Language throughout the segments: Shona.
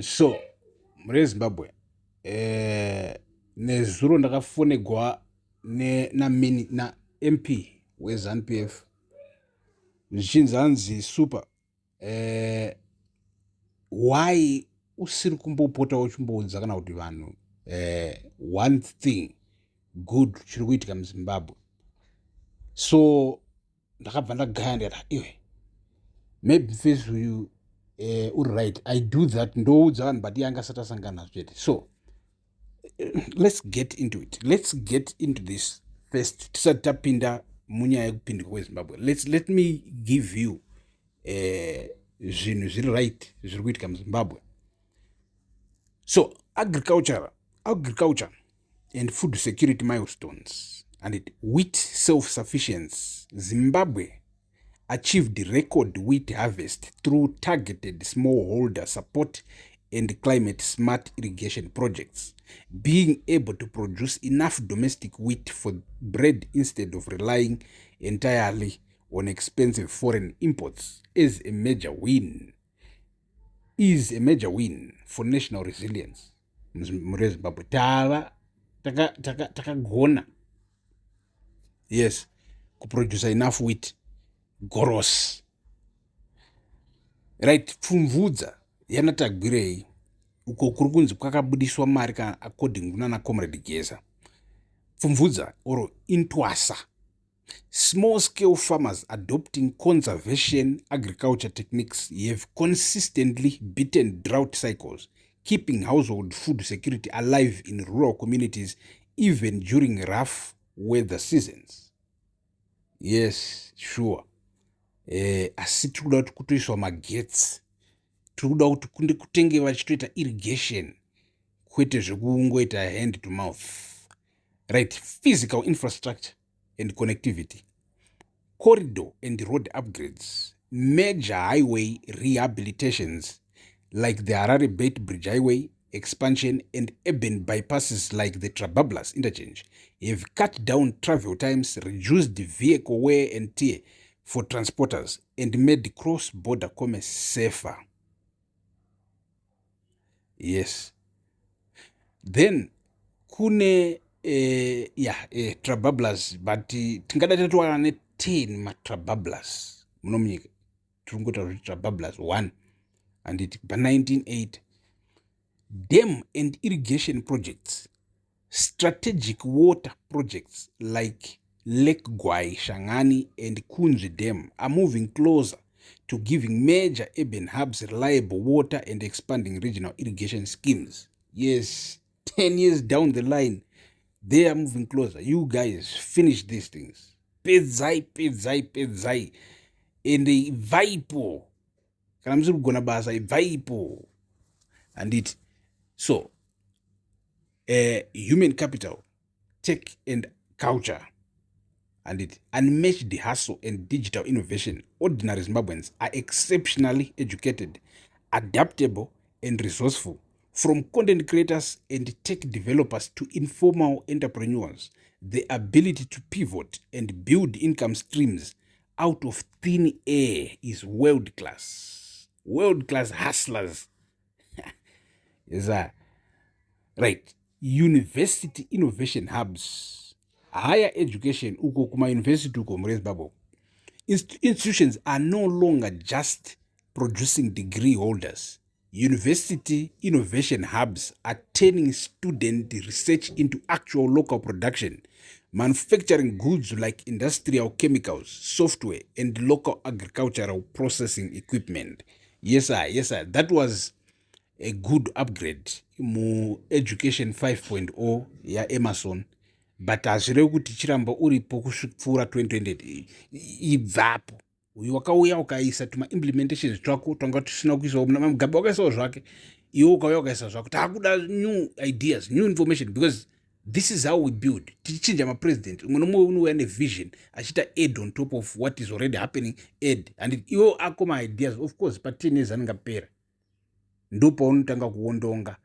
So mhuri yeZimbabwe, nezuro ndakafonegwa naMP weZANU PF, zvichinzi hanzi, "Super, why usiri kumbopota uchimboudza kana kuti vanhu one thing good chiri kuitika muZimbabwe?" So ndakabva ndagaya, ndikati, "Iwe, maybe face uyu uri right." I do that, ndoudza vanhu, but iye anga asati asangana nazvo chete. So let's get into it. Let's get into this first, tisati tapinda munyaya yekupindika kweZimbabwe. Let me give you zvinhu zviri right zviri kuitika muZimbabwe. So agriculture and food security milestones and wheat self-sufficiency. Zimbabwe achieved record wheat harvest through targeted smallholder support and climate smart irrigation projects, being able to produce enough domestic wheat for bread instead of relying entirely on expensive foreign imports is a major win for national resilience. Mhuri yeZimbabwe, tava takagona yes kuproduce enough wheat, gorosi, right? Pfumvudza yanaTagwirei uko kuri kunzi kwakabudiswa mari kana according kunana Comrade Geza. Pfumvudza or Intwasa. Small scale farmers adopting conservation agriculture techniques have consistently beaten drought cycles, keeping household food security alive in rural communities even during rough weather seasons. Yes, sure. Asi tiri kuda kuti kutoiswa magetsi, tiri kuda kuti kutenge vachitoita irrigation, kwete zvekungoita hand to mouth, right? Physical infrastructure and connectivity, corridor and road upgrades. Major highway rehabilitations like the Harare Beitbridge Highway expansion and urban bypasses like the Trabablas interchange have cut down travel times, reduced vehicle wear and tear for transporters, and made cross-border commerce safer. Yes, then kune ya Trabablas, but tingada tatowana ne10 maTrabablas muno munyika. Tiri kungotaura kuti Trabablas 1, handiti? Pa1980, dam and irrigation projects. Strategic water projects like Lake Gwai Shangani and Kunzvi Dam are moving closer to giving major urban hubs reliable water and expanding regional irrigation schemes. Yes, 10 years down the line, they are moving closer. You guys finish these things. Pedzai, pedzai, pedzai, ende ibvaipo. Kana musiri kugona basa, ibvaipo, handiti? So human capital, tech and culture and unmatched hustle and digital innovation. Ordinary Zimbabweans are exceptionally educated, adaptable and resourceful. From content creators and tech developers to informal entrepreneurs, the ability to pivot and build income streams out of thin air is world class. World class hustlers. Yes, sir. Right. University innovation hubs, higher education uko kumayunivhesiti uko muri Zimbabwe. Institutions are no longer just producing degree holders. University innovation hubs are turning student research into actual local production, manufacturing goods like industrial chemicals, software and local agricultural processing equipment. Yes sir, yes sir, that was a good upgrade muEducation 5.0 yaEmmerson, but hazvirevi kuti chiramba uripo kupfuura 2020. Ibvapo. Uyu wakauya ukaisa tumaimplementations twako twanga tusina kuisawo. Mugabe wakaisawo zvake, iwe ukauya ukaisa zvako. Taakuda new ideas, new information, because this is how we build. Tichichinja mapresident, umwe nomumwe unouya nevision achiita add on top of what is already happening, add and iwo ako maideas. Of course, pa10 years anenge apera, ndopaunotanga kuondonga,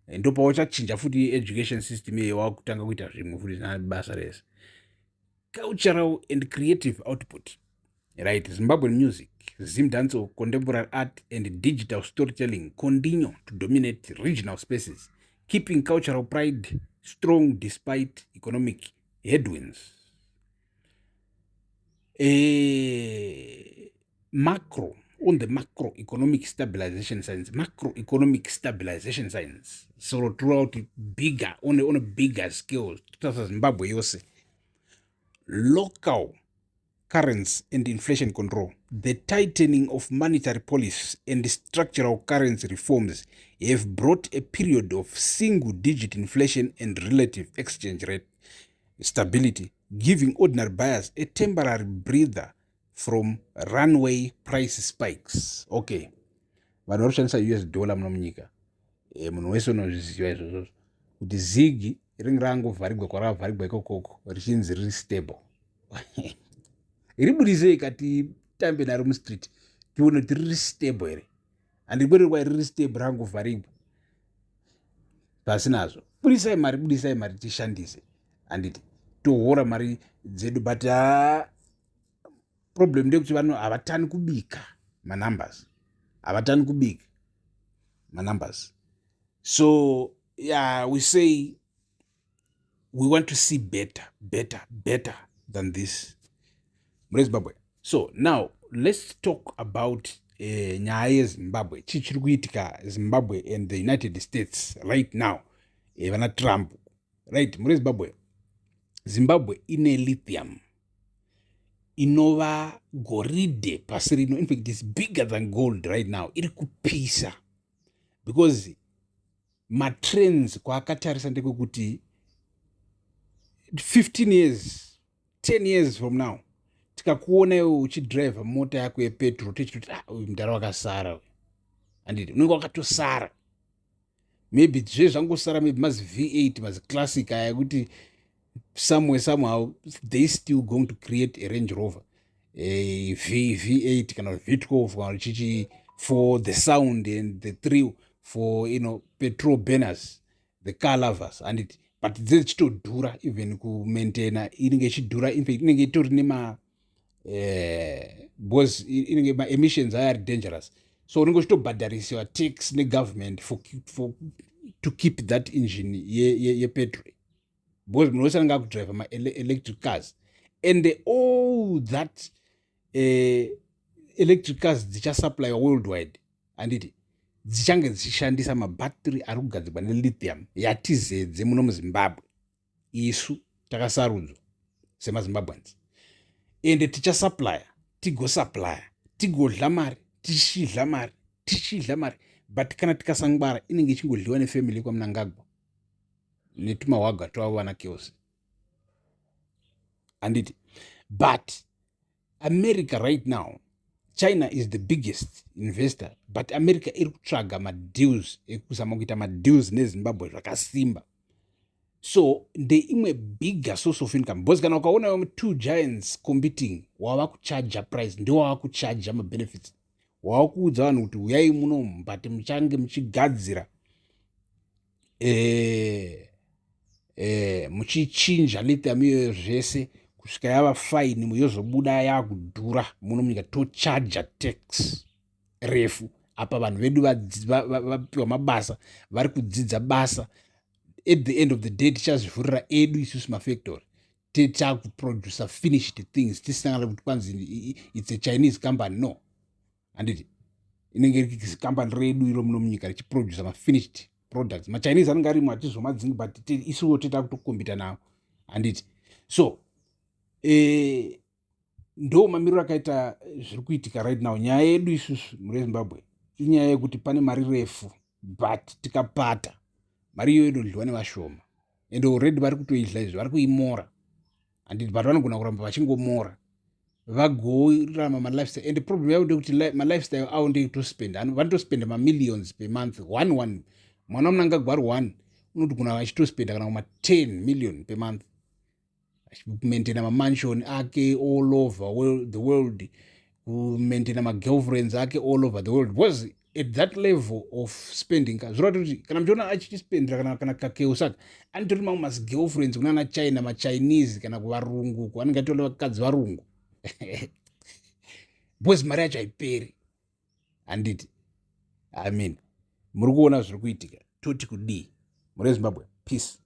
ndopauchachinja futi education system iyeyo, wakutanga kuita zvimwe futi zina basa rese. Cultural and creative output. Right, Zimbabwean music, Zimdancehall, contemporary art and digital storytelling continue to dominate regional spaces, keeping cultural pride strong despite economic headwinds. Macro on the macroeconomic stabilization science, macroeconomic stabilization science, so throughout bigger on a bigger scale, Zimbabwe yose, local currency and inflation control. The tightening of monetary policy and structural currency reforms have brought a period of single digit inflation and relative exchange rate stability, giving ordinary buyers a temporary breather from runaway price spikes. Okay, vanhu vari kushandisa US dollar muno munyika. Munhu wese unozviziva izvozvozvo kuti ZiG ringe rangovharigwa kwarakavharigwa ikokoko, richinzi riri stable. Ribudisei kati tambe naro mustreet, tione kuti riri stable here. Handikwereri riri stable, rangovharigwa pasinazvo. Budisai mari, budisai mari tishandise, handiti? Tohora mari dzedu. But ha, problem ndeyekuti vanhu havatani kubika manumbers, havatani kubika manumbers. So yeah, we say we want to see better, better, better than this mune Zimbabwe. So now let's talk about nyaya yeZimbabwe. Chii chiri kuitika Zimbabwe and the United States right now, vana Trump, right? Mune Zimbabwe, Zimbabwe ine lithium inova goridhe pasi rino. In fact, is bigger than gold right now. Iri kupisa because matrends kwaakatarisa ndekwekuti 15 years, 10 years from now, tikakuona iwe uchidhiraivha mota yako yepetrol, tichitoti, "Ah, uyu mudhara wakasara uyu," handiti? Unenge wakatosara. Maybe zve zvangosara maybe mazi V8, mazi classic aya ekuti somewhere, somehow they still going to create a Range Rover, a V8 kana V12 kana chichi, for the sound and the thrill for petrol burners, the car lovers, handiti? But dzichitodhura, even kumaintaina inenge ichidhura. Infact, inenge itori nema because inenge maemissions aya ari dangerous, so unenge uchitobhadharisiwa tax negovernment for to keep that engine yepetrol ye because munhu wese anenge akudriva maelectric cars. And all that electric cars dzichasupplyiwa worldwide, handiti, dzichange dzichishandisa mabhatiri ari kugadzirwa nelithium yatizedze muno muZimbabwe. Isu takasarudzwa semaZimbabweans, ende tichasupplya, tigosupplya, tigodla mari, tichidla mari, tichidla mari. But kana tikasangwara, inenge ichingodliwa nefamily kwaMnangagwa netumahwaga twavo vana chaos, handiti? But America right now, China is the biggest investor, but America iri kutsvaga madeals ekuzama kuita madeals neZimbabwe zvakasimba. So ndeimwe bigger source of income, because kana ukaona two giants competing, wava kuchaja price, ndiwava kuchaja mabenefits, wava kuudza vanhu kuti uyai munomu, but muchange muchigadzira, muchichinja lithium iyoyo zvese kusvika yava fine, yozobuda yakudhura muno munyika, tochaja tax refu. Apa vanhu vedu vapiwa mabasa, vari kudzidza basa. At the end of the day, tichazvivhurira edu isusu mafactory, tichakuproduca finished things, tisina kuti kwanzi it's a Chinese company. No, handiti? Inenge iri company redu iro muno munyika richiproduca mafinished products. MaChinese anenge arimo, hatizomadzingi, but isuwo toita kutokombita navo, handiti? So ndo mamiriro akaita zviri kuitika right now. Nyaya yedu isusu muri Zimbabwe inyaya yekuti pane mari refu, but tikapata mari iyoyo inodliwa nevashoma, and already vari kutoidla izvi, vari kuimora, handiti? But vanogona kuramba vachingomora, vagorarama malifestyle. And problem yavo ndekuti malifestyle avo ndekutospenda, vanotospenda mamillions per month. One one mwana waMnangagwa ari one unotogona vachitospenda kana kuma 10 million per month, achimaintaina mamansion ake all over the world, kumaintaina magirlfriends ake all over the world, because at that level of spending, zvoreva kuti kana muchiona achichispendera kana kakeo, saka anotori mamwe masgirlfriends kunana China, maChinese kana kuvarungu, anenge atori vakadzi varungu. Because mari yacho haiperi, handiti? I mean, muri kuona zviri kuitika. Toti kudii, muri Zimbabwe? Peace.